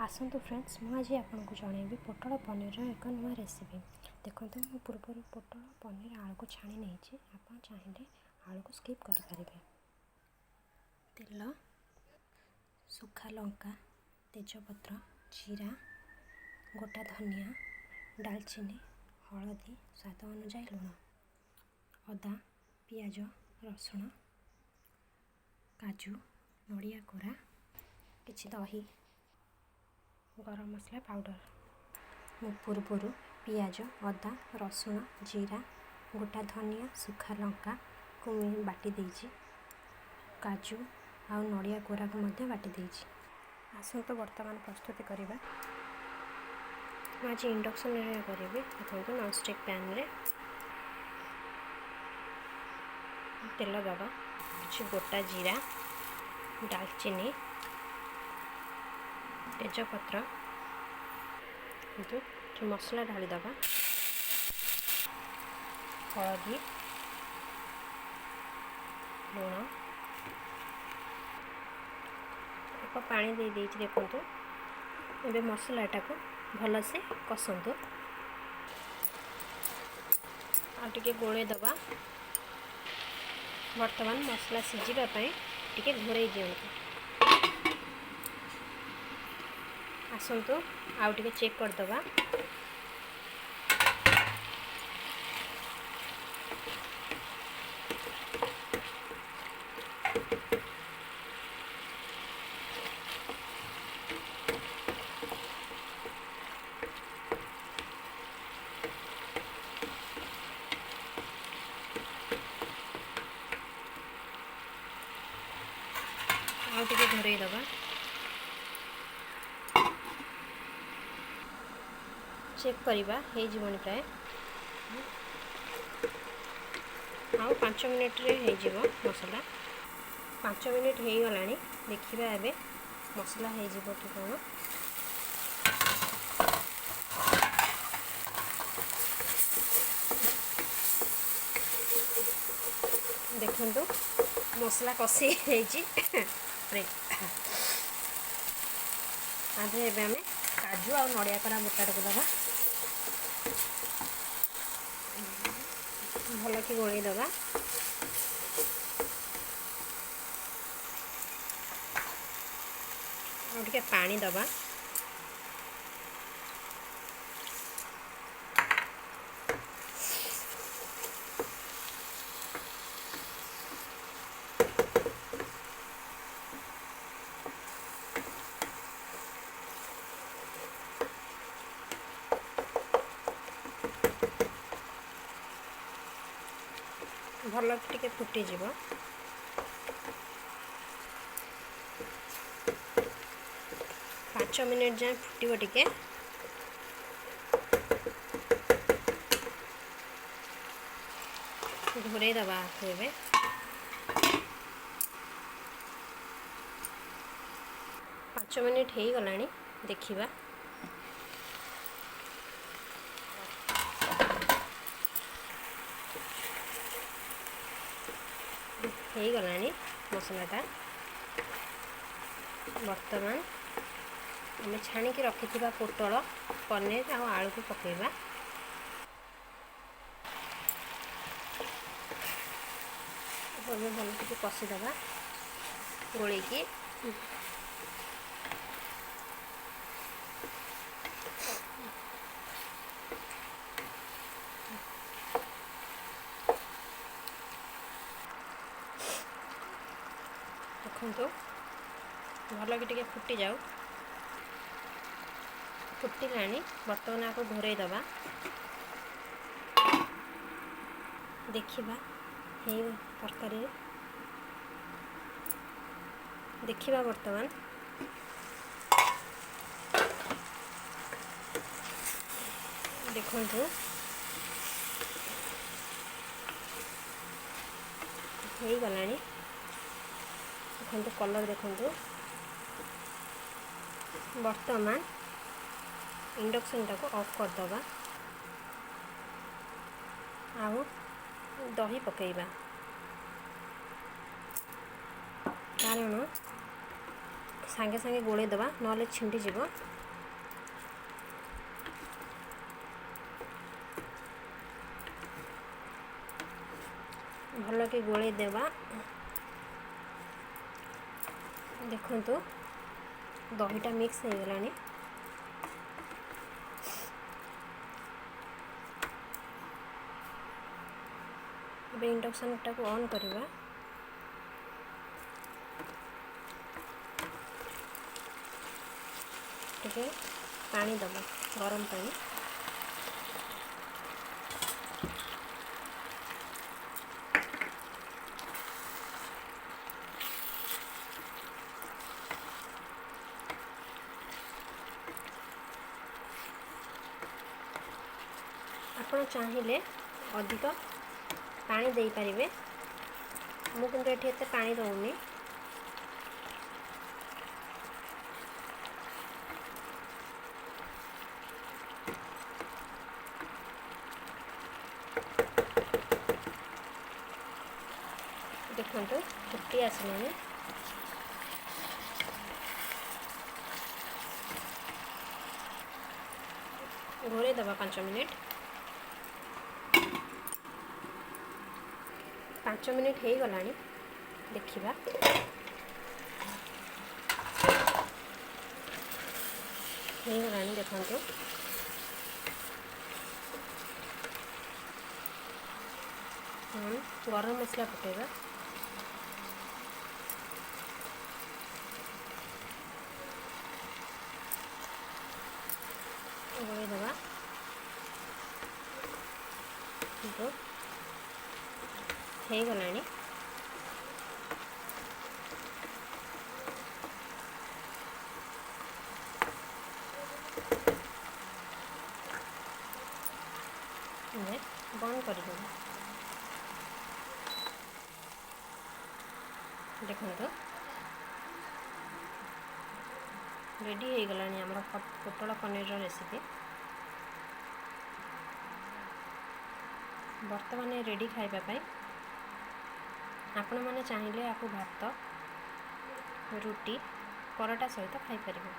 ଆସନ୍ତୁ ଫ୍ରେଣ୍ଡସ୍, ମୁଁ ଆଜି ଆପଣଙ୍କୁ ଜଣାଇବି ପୋଟଳ ପନିରର ଏକ ନୂଆ ରେସିପି। ଦେଖନ୍ତୁ, ମୁଁ ପୂର୍ବରୁ ପୋଟଳ, ପନିର, ଆଳୁକୁ ଛାଣି ନେଇଛି। ଆପଣ ଚାହିଁଲେ ଆଳୁକୁ ସ୍କିପ୍ କରିପାରିବେ। ତେଲ, ଶୁଖା ଲଙ୍କା, ତେଜପତ୍ର, ଜିରା, ଗୋଟା ଧନିଆ, ଡାଲଚିନି, ହଳଦୀ, ସ୍ୱାଦ ଅନୁଯାୟୀ ଲୁଣ, ଅଦା, ପିଆଜ, ରସୁଣ, କାଜୁ, ନଡ଼ିଆ କୋରା, କିଛି ଦହି, ଗରମ ମସଲା ପାଉଡ଼ର। ମୁଁ ପୂର୍ବରୁ ପିଆଜ, ଅଦା, ରସୁଣ, ଜିରା, ଗୋଟା ଧନିଆ, ଶୁଖା ଲଙ୍କାକୁ ମୁଁ ବାଟି ଦେଇଛି। କାଜୁ ଆଉ ନଡ଼ିଆ କୋରାକୁ ମଧ୍ୟ ବାଟି ଦେଇଛି। ଆସନ୍ତୁ ବର୍ତ୍ତମାନ ପ୍ରସ୍ତୁତି କରିବା। ମୁଁ ଆଜି ଇଣ୍ଡକ୍ସନରେ କରିବି। ଦେଖନ୍ତୁ, ନନଷ୍ଟିକ୍ ପ୍ୟାନ୍ରେ ତେଲ ଦେବା, କିଛି ଗୋଟା ଜିରା, ଡାଲଚିନି, ତେଜପତ୍ର, କିନ୍ତୁ ମସଲା ଢାଳିଦେବା, ହଳଦୀ, ଲୁଣ, ଅଳ୍ପ ପାଣି ଦେଇ ଦେଇଛି। ଦେଖନ୍ତୁ, ଏବେ ମସଲାଟାକୁ ଭଲସେ କଷନ୍ତୁ ଆଉ ଟିକେ ଗୋଳେଇ ଦେବା। ବର୍ତ୍ତମାନ ମସଲା ସିଝିବା ପାଇଁ ଟିକେ ଘୋଡ଼େଇ ଦିଅନ୍ତୁ। ଆସନ୍ତୁ ଆଉ ଟିକେ ଚେକ୍ କରିଦେବା। ଆଉ ଟିକେ ଘୋଡ଼େଇ ଦେବା। ଚେକ୍ କରିବା, ହେଇଯିବନି ପ୍ରାୟ। ଆଉ 5 ମିନିଟ୍ରେ ହେଇଯିବ ମସଲା। 5 ମିନିଟ୍ ହେଇଗଲାଣି। ଦେଖିବା ଏବେ ମସଲା ହେଇଯିବ କି କ'ଣ। ଦେଖନ୍ତୁ, ମସଲା କଷି ହେଇଛି। ଏବେ ଆମେ କାଜୁ ଆଉ ନଡ଼ିଆ କରା ବୁଟାଟାକୁ ଦେବା, ଭଲକି ଗୋଳେଇ ଦେବା। ଆଉ ଟିକେ ପାଣି ଦେବା। ଭଲ ଟିକେ ଫୁଟିଯିବ। 5 ମିନିଟ୍ ଯାଏଁ ଫୁଟିବ ଟିକେ। ଘୋଡ଼େଇ ଦେବା ଏବେ। 5 ମିନିଟ୍ ହେଇଗଲାଣି, ଦେଖିବା। ହେଇଗଲାଣି ମସଲାଟା। ବର୍ତ୍ତମାନ ଆମେ ଛାଣିକି ରଖିଥିବା ପୋଟଳ, ପନିର ଆଉ ଆଳୁକୁ ପକାଇବା। ଏବେ ଭଲ ଟିକେ କଷିଦେବା ଗୋଳେଇକି। ଦେଖନ୍ତୁ, ଭଲକି ଟିକେ ଫୁଟି ଯାଉ। ଫୁଟିଲାଣି, ବର୍ତ୍ତମାନ ଆକୁ ଘୋଡ଼େଇ ଦେବା। ଦେଖିବା ହେଇ ତରକାରୀ। ଦେଖିବା ବର୍ତ୍ତମାନ। ଦେଖନ୍ତୁ, ହେଇଗଲାଣି। ଦେଖନ୍ତୁ, କଲର୍ ଦେଖନ୍ତୁ। ବର୍ତ୍ତମାନ ଇଣ୍ଡକ୍ସନଟାକୁ ଅଫ୍ କରିଦେବା ଆଉ ଦହି ପକାଇବା, କାରଣ ସାଙ୍ଗେ ସାଙ୍ଗେ ଗୋଳେଇ ଦେବା, ନହେଲେ ଛିଣ୍ଡିଯିବ। ଭଲକି ଗୋଳେଇ ଦେବା। ଦେଖନ୍ତୁ, ଦହିଟା ମିକ୍ସ ହେଇଗଲାଣି। ଏବେ ଇଣ୍ଡକ୍ସନ୍ଟାକୁ ଅନ୍ କରିବା। ଟିକେ ପାଣି ଦେବା, ଗରମ ପାଣି। ଆପଣ ଚାହିଁଲେ ଅଧିକ ପାଣି ଦେଇପାରିବେ, ମୁଁ କିନ୍ତୁ ଏଠି ଏତେ ପାଣି ଦେଉନି। ଦେଖନ୍ତୁ, ଫୁଟି ଆସିଲାଣି। ଘୋଡ଼େଇ ଦେବା 5 ମିନିଟ୍। 5 ମିନିଟ୍ ହେଇଗଲାଣି, ଦେଖିବା। ହେଇଗଲାଣି, ଦେଖନ୍ତୁ। ଗରମ ମସଲା ପକାଇବା। ଗୋଳେଇ ଦେବା। କିନ୍ତୁ ହେଇଗଲାଣି। ଏବେ ବନ୍ଦ କରିଦେବା। ଦେଖନ୍ତୁ, ରେଡ଼ି ହେଇଗଲାଣି ଆମର ପୋଟଳ ପନିରର ରେସିପି। ବର୍ତ୍ତମାନ ରେଡ଼ି ଖାଇବା ପାଇଁ। ଆପଣମାନେ ଚାହିଁଲେ ୟାକୁ ଭାତ, ରୁଟି, ପରଟା ସହିତ ଖାଇପାରିବେ।